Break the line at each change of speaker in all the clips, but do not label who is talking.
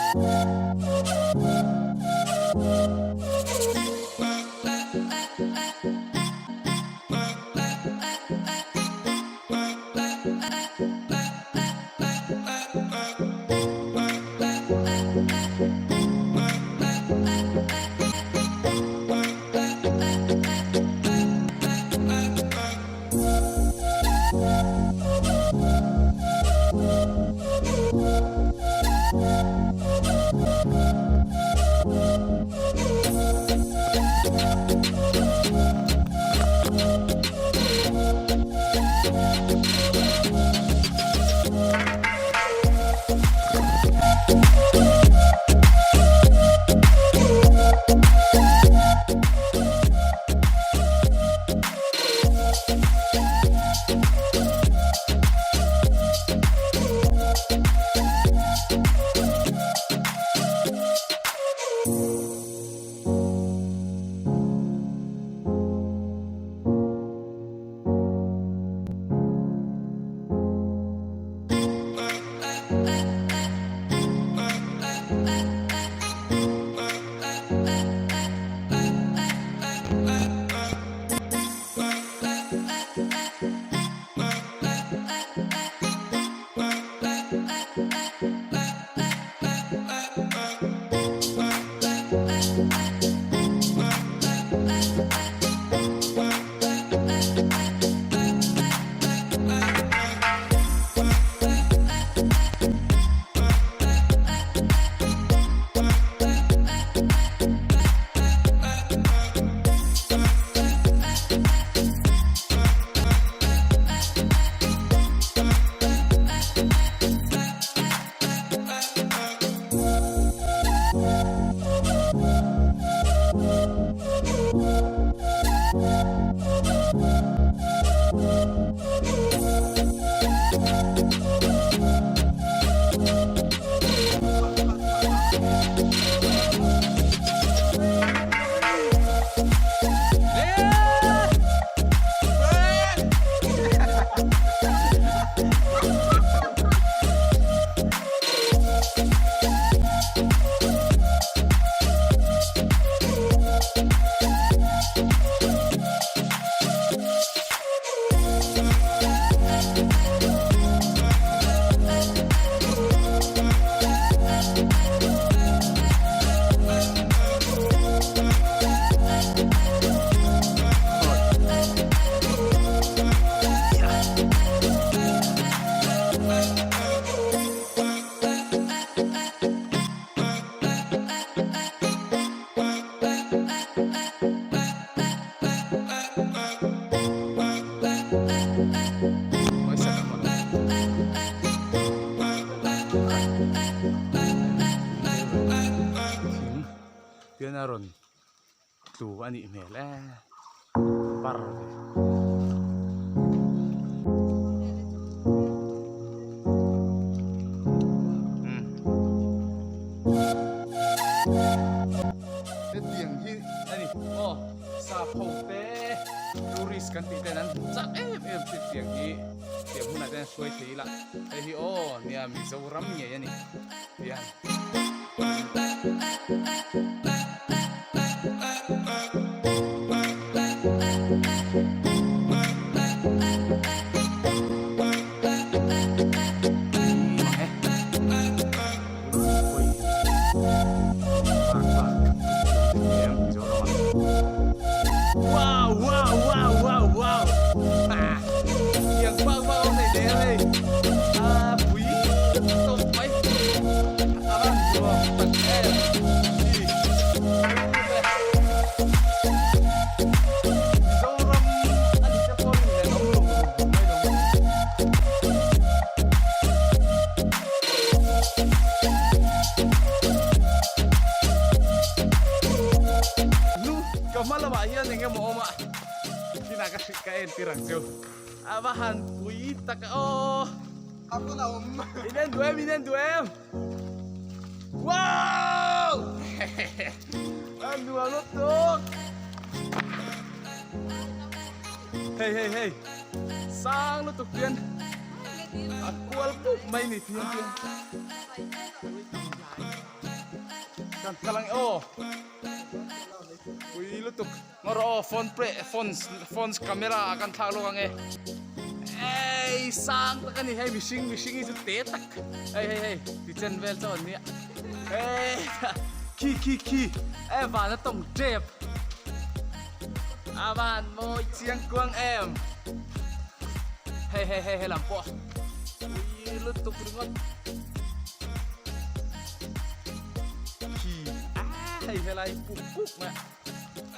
Thing pian a rawn tlu a nih hmel e par ve. Hetiang hi a ni aw sap ho te tourist kan tih ten an hmu chak em em thin tiang hi tiang hunah te an hruai thei ila hei hi aw nia Mizoram ngei a ni tiang. Nu ka hma lamah hian eng emaw awm a thinah ka hrilh ka entir ang cheu a va han pui tak a aw in en duh em in en duh em wow a nuam lutuk hei hei hei sang lutuk pian a kual pup mai ni pian pian. Kan kal ang e aw. Pui lutuk. Ngaw rawh aw phone pre phone phone camera ah kan thlak lawk ang e. Ei sang tak a ni hei mihring mihring hi chu te tak. Hei hei hei ti chen vel chauh an nia. Ei khi khi khi e van a tawng tep. A van mawi chiang kuang em. Hei hei hei helam pawh pui lutuk ringawt. Khi a hei helai puk puk mai a.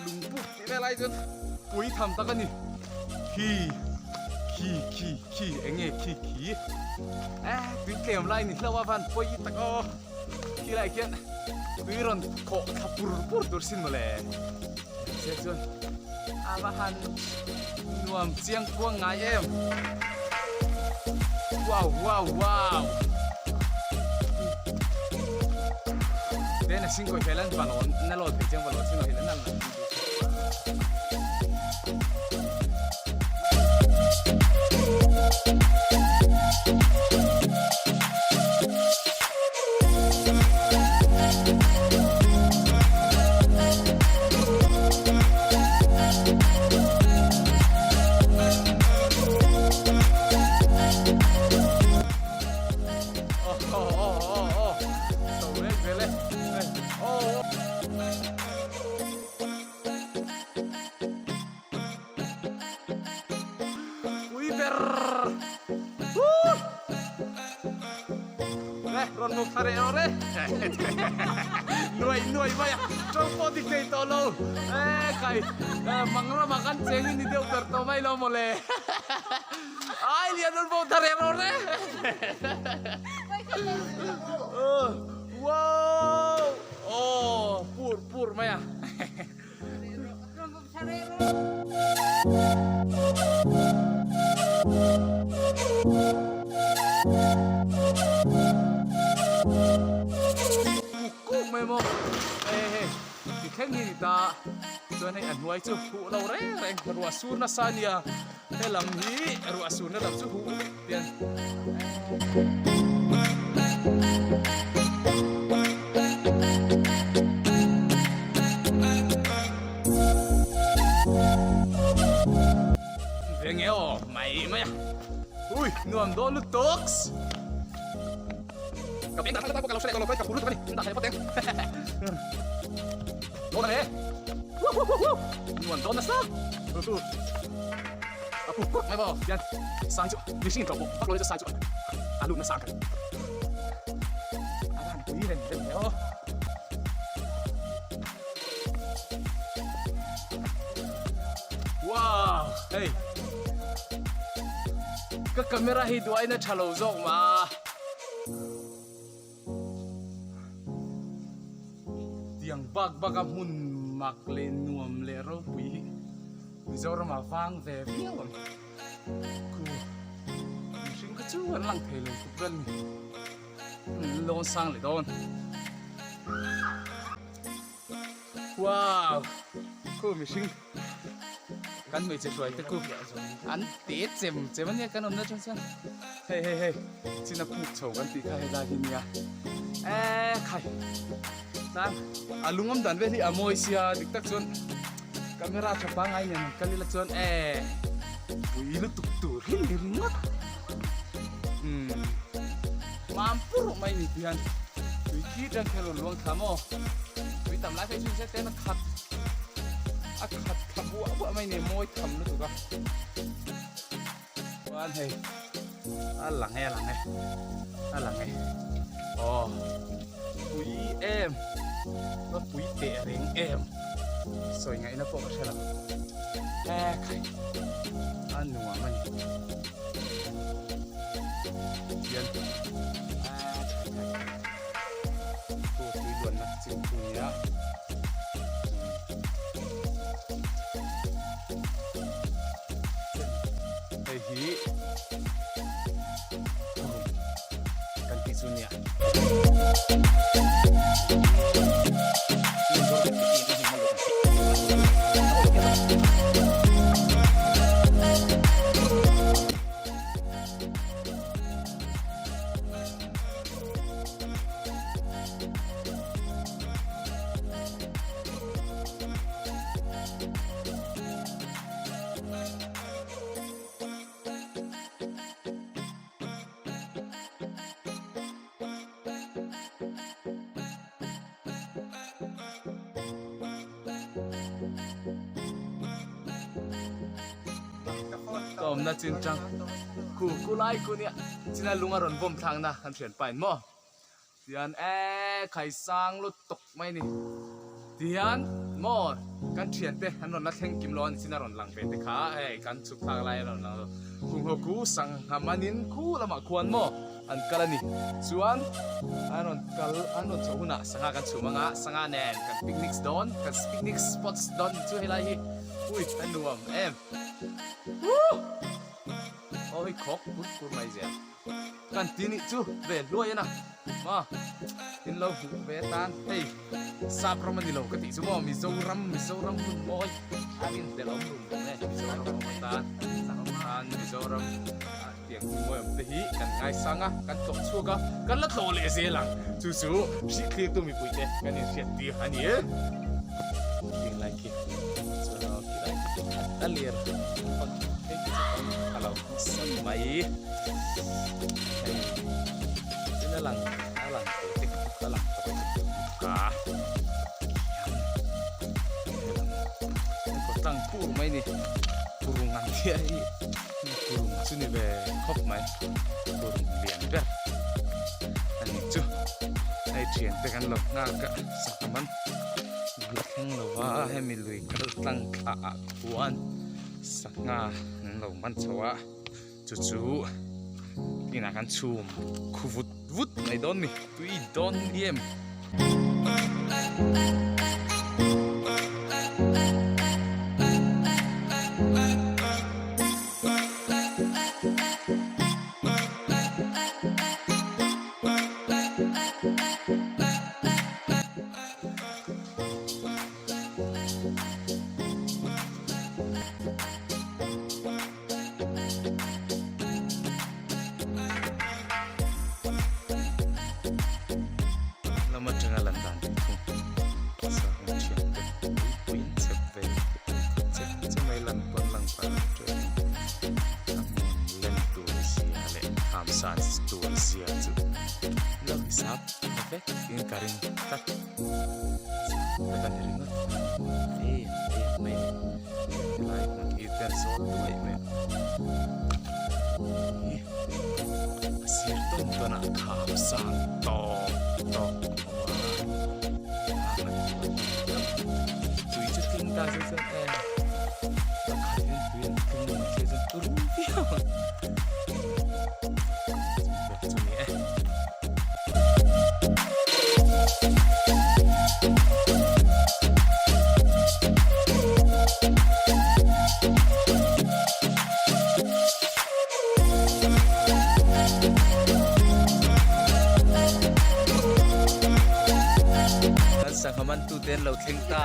Lung puk tih vel ai chuan pui tham tak a ni. Khi khi khi khi eng nge khi khi e tui tlem lai ni hlauh a van pawi tak aw khi lai khian tui rawn thawh thla pur pur tur sin mawle se chuan a va han nuam chiang kuang ngai em wow wow wow Then a single hian an valon na lo thei chiang valon single hian an lang. Pui ber Le rawn muk thla reh rawh le Nuai nuai mai a tawng pawh ti thei tawh lo E khai mang ramah kan cheng hi ni deuh ber tawh mai lo mawle Ai lian rawn muk thla reh rawh le Wow Aw pur pur mai a. Kuk mai maw hei hei ti thleng hi ni ta chuan hei a hnuai chu huh lo reng reng ruah sur nasa a nia helam hi ruah surna lam chu huh vek tian. Ve nge aw mai mai a ui nuam dawn lutuk ka beng dah ka lo hre lo ka phu lutuk ani dah thei phawt eng dawn ang e nuam dawn nasa tu a phu mai maw hian sai chu mihring in tlawh pawh vak lo hi chu sai chu a lut nasa ang kha a van pui rem rem hle aw. Wow hei ka camera hi duaina tha lo zawk ma tiang bak bak a hmun mak leh nuam leh ropui hi Mizoram ah vang ve viau ang khu mihring kha chu an lang thei lo tuk vel ni. Lawn sang leh dawn. Wow! Khu mihring kan hmeichhe hruai te khu an te chem chem ania kan awmna atang chuan hei hei hei china puk chho kan tih kha helai hi nia e khai tlang a lung awm dan vel hi a mawi sia dik tak chuan camera tha pangngai nen han kal ila chuan e pui lutuk tur hi ni ringawt. Umm mam pur mai ni ti hian tui khi tan kher rawn luang thla maw tui tam lai phei chu se ten a khat a khat thla buah buah mai ni mawi tham lutuk a chuan hei a lang e a lang e a lang e aw pui em va pui teh reng em sawi ngaihna pawh ka hre lo e khai a nuam a ni. Hian a chhai chhai khu tui luanna ching thung nia hei hi kan tih chu nia. awmna chin tang khu khu lai khu nia china lung a rawn bawm thlakna kan thian pain maw tihian eee khaisang lutuk mai ni tihian maw kan thian te an rawn la thleng kim lo a ni chin a rawn lang ve te kha hei kan chhuk thlak lai a rawn lang lo kung ho khu sangha manin khu lamah khuan maw an kal a ni chuan an rawn kal an rawn chhoh hunah sangha kan chhum anga sangha nen kan picnic dawn kan picnic spots dawn chu helai hi ui a nuam em huh aw hei khawk pur pur mai zel kan ti nih chu ve hluai a na ma in lo hmuh ve atan hei sap ram a ni lo ka tih chu maw Mizoram Mizoram hmun mawi a rinhlelh awm rum rum e Mizoram awm atan khan Mizoram Tiang hun mawi awm te hi kan ngaisang a, kan tlawh chhuak a, kan la tlawh leh zel ang. Chu chu hrih thlirtu mipui te kan inhriat tir a ni e. Tiang lai khi chuan aw khi lai khi a lir phawt phei khi chu kan a lo nasa mai. Hei tin a lang a lang te te a lang tawh a. Khiang he lam kawt tlang kur mai ni kurung ang chiah hi. Kurung chu ni ve khawp mai kurung lian ber a ni chu hei thian te kan lo nghak a sangha man la thleng lo va hemi lui kal tlang thla ah khuan sangha an lo man chho a chu chu inah kan chhum khu vut vut mai dawn ni tui dawn em. Lam atanga lan dan tih thung sangha thian te puipui an chep ve che che mai lan pawn lang pah teuh a hmun len tur zia leh hamsan tur zia chu lo hisap na vek in ka ring tlat tak a ni ringawt em em mai a ni helai hmun hi ten zawl duai mai a a sir tawn tawn ah kham sang tawk tawk a awm a tui chu tling ta se chuan e a khat hian tui an tling mai se chuan turu viau ang chu ni e. Kan sangha man tu te an lo thleng ta.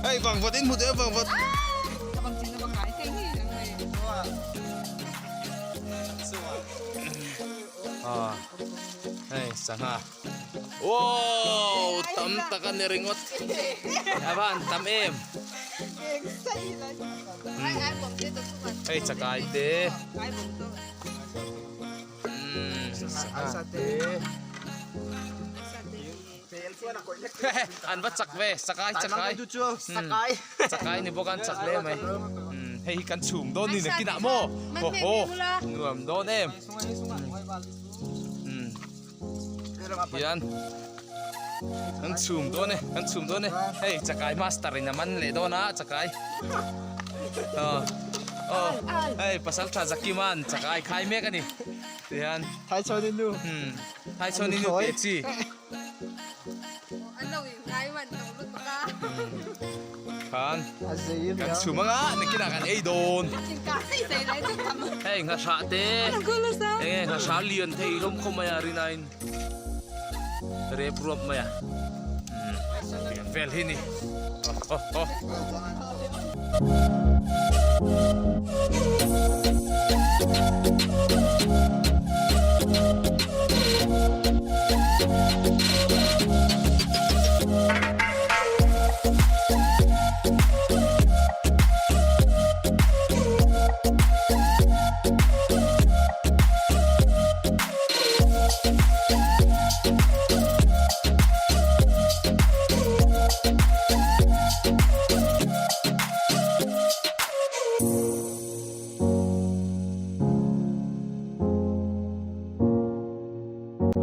Hei vangvat in hmu teh vangvat.
Hei sangha wow tam tak a ni ringawt a va han tam em hei chakai te sangha te. An va chak ve sakai chakai chakai ni bawk a an chak hle mai hei hi kan chhum dawn ni nakinah maw haw haw nuam dawn em hian kan chhum dawn e kan chhum dawn e hei chakai master in a man leh dawn a chakai aw aw hei pasal tha zakiman chakai khai mek a ni tihian Thaichhawn i nu teh chi. Khan kan chhum anga nakinah kan ei dawn. Hei nghahrah te enge nghahrah lian thei hlawm khawp mai a rinain rep ruap mai a. Tiang vel hi ni. Oh oh.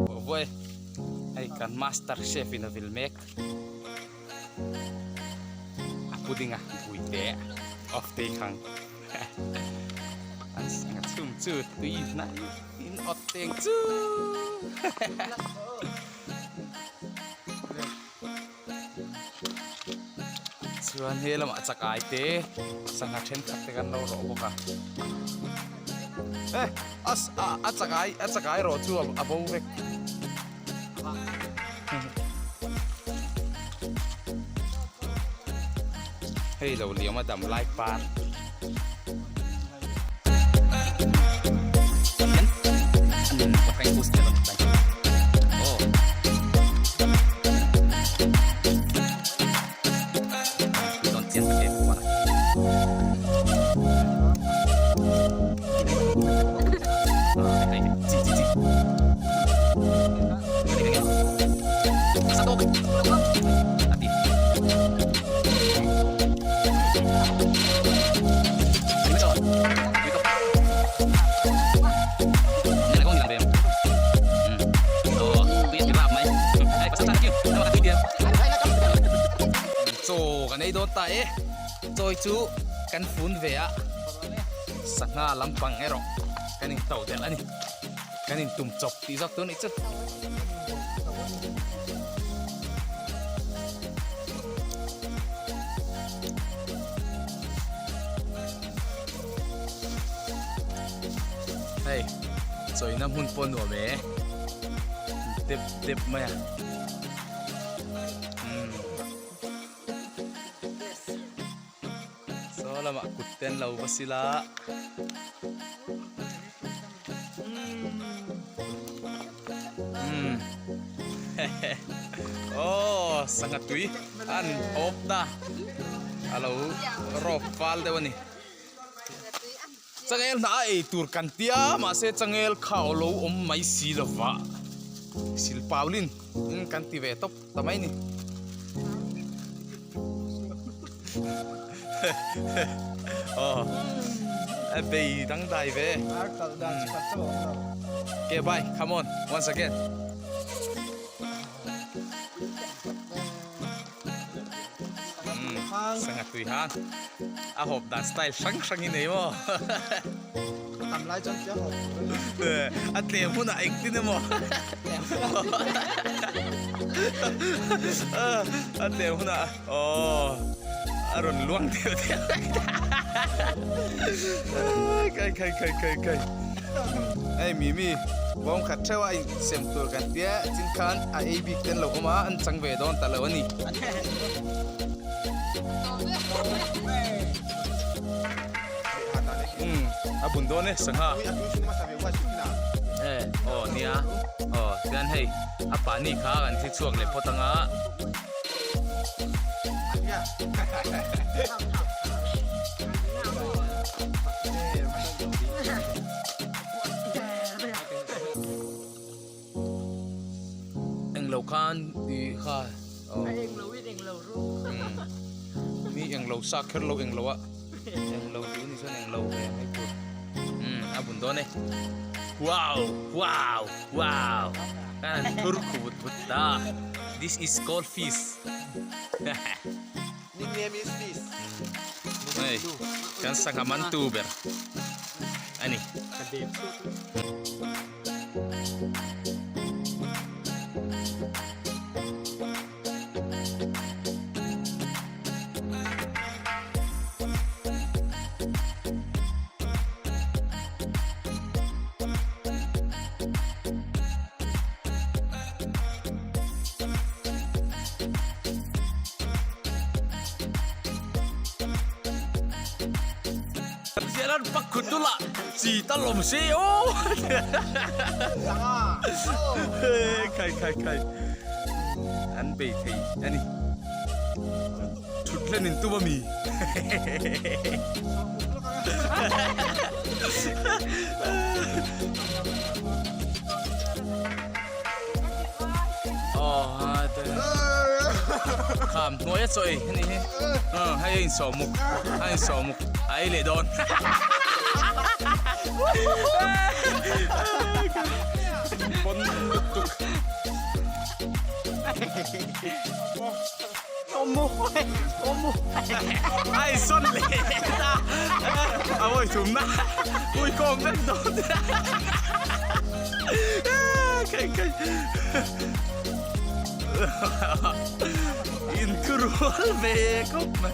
Vuah e, hei kan master chef in a vil mek. A pudding a buite of te khang. An sangha chhum chu tui hnai in awt teng chu. Chuan he lamah chak ai te sangha thenkhat te kan lo rawh bawk a. Eh a a chak ai a chak ai rawh chu a bo vek. Hei lo liam a dam lai par. Chaw kan ei dawn ta e, chawi chu kan fun ve a, sangha lampang erawh kan in to delh a ni, kan in tum chawp tih zawk tur a nih chu. Hei chawina hmun pawh nuam e dep dep mai a umm saw lamah kut te an lo va sil a umm hehe aw sangha tui an awp ta a lo rawp fal deuh a ni. Changel hna a ei tur kan tia mahse changel kha aw lo awm mai si lova silpaulin kan ti ve tawp ta mai ni. Aw a bei dangdai ve. Okay bye come on once again. Sangha tui han a hawp dan style hrang hrang i nei maw
tam lai chuan tia hawp
a tlem hunah engtin emaw a tlem hunah aw a rawn luang deuh deuh kai kai kai kai kai hei mimi bawm khat theuh a insem tur kan tia chin khan a ei bik ten lo awm a an chang ve dawn ta lo a ni. Umm a bun dawn e sangha e aw nia aw chuan hei a pani kha kan thi chhuak leh phawt anga. Englo khan tih kha
A englo in englo ru.
Mi englo sa kher lo englo a englo tih ni chuan englo ve mai tur. Umm a bun dawn e. Wow wow wow kan han thur khu vut vut ta. This is called fish.
Nickname is fish.
Hei kan sangha man tu ber a ni. Zialan pak khutula chi ta lawm se aw khai khai khai an bei thei ani thut hlen in tum ami Kham hnuai a chaw ei ani hi hei a insawmuk a insawmuk a ei leh dawn pawn lutuk. Ai sawn leh ta a vawi thum na ui kawm vek dawn kai kai in thu rual ve khawp mai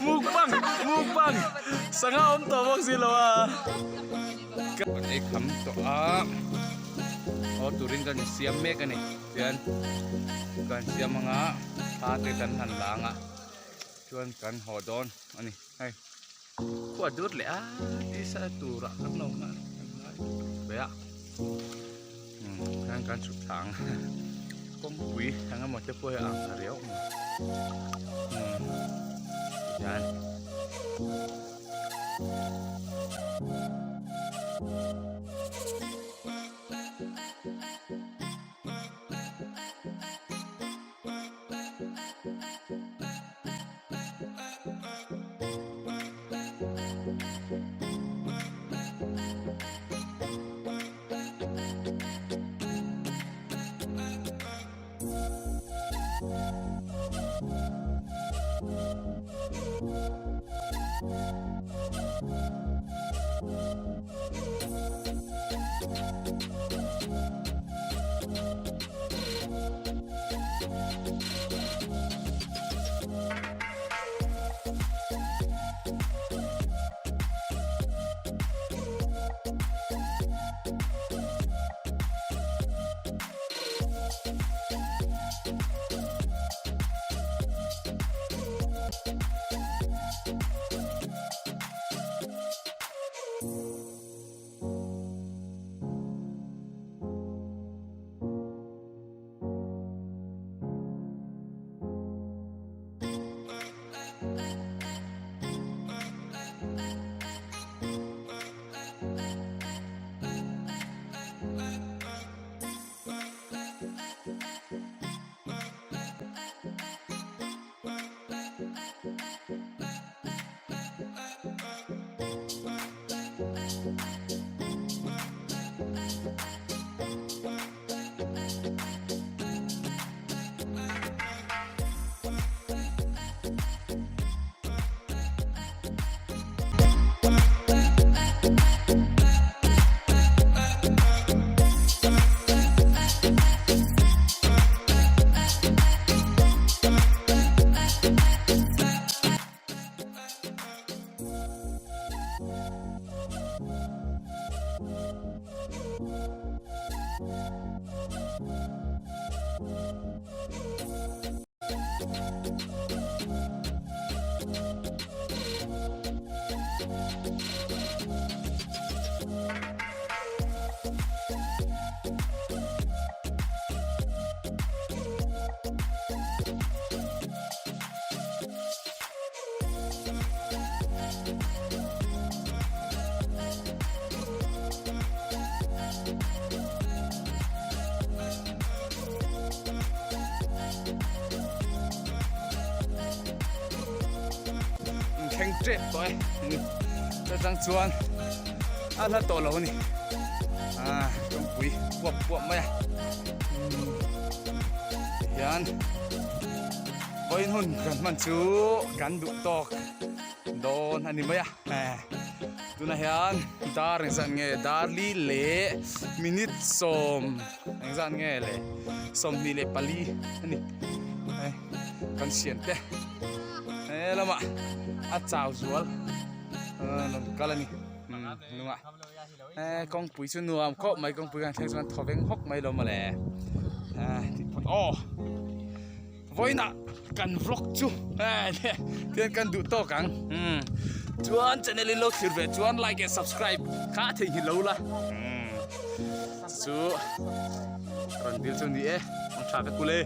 Mukbang mukbang sangha awm tawh bawk si lo a. Kan ei kham tawh a aw turin kan insiam mek a ni chuan kan siam anga thla te kan han la anga chuan kan haw dawn a ni hei khua dur leh a tisa turah kan lo nghal ve a. Khan kan chhuk thla ang kawngpui eng emaw te pawh hi a ang ta riau mai tihian. Thleng tep tawh e chutang chuan a hla tawh lo a ni ah kawngpui puap puap mai a tihian vawiin hun kan hman chu kan duh tawk dawn a ni mai a tunah hian dar engzat nge dar li leh minute sawm engzat nge le 24 a ni hei kan siam te he lamah a chau zual rawn kal a ni hnungah kawngpui chu nuam khawp mai kawngpui kan thleng chuan thaw veng hawk mai lo mawle aw vawiinah kan vlog chu tian kan duh tawk ang chuan channel in lo thlir ve chuan like and subscribe kha theihnghilh lo la chu rawn dil chu ni e ang tha vek kule.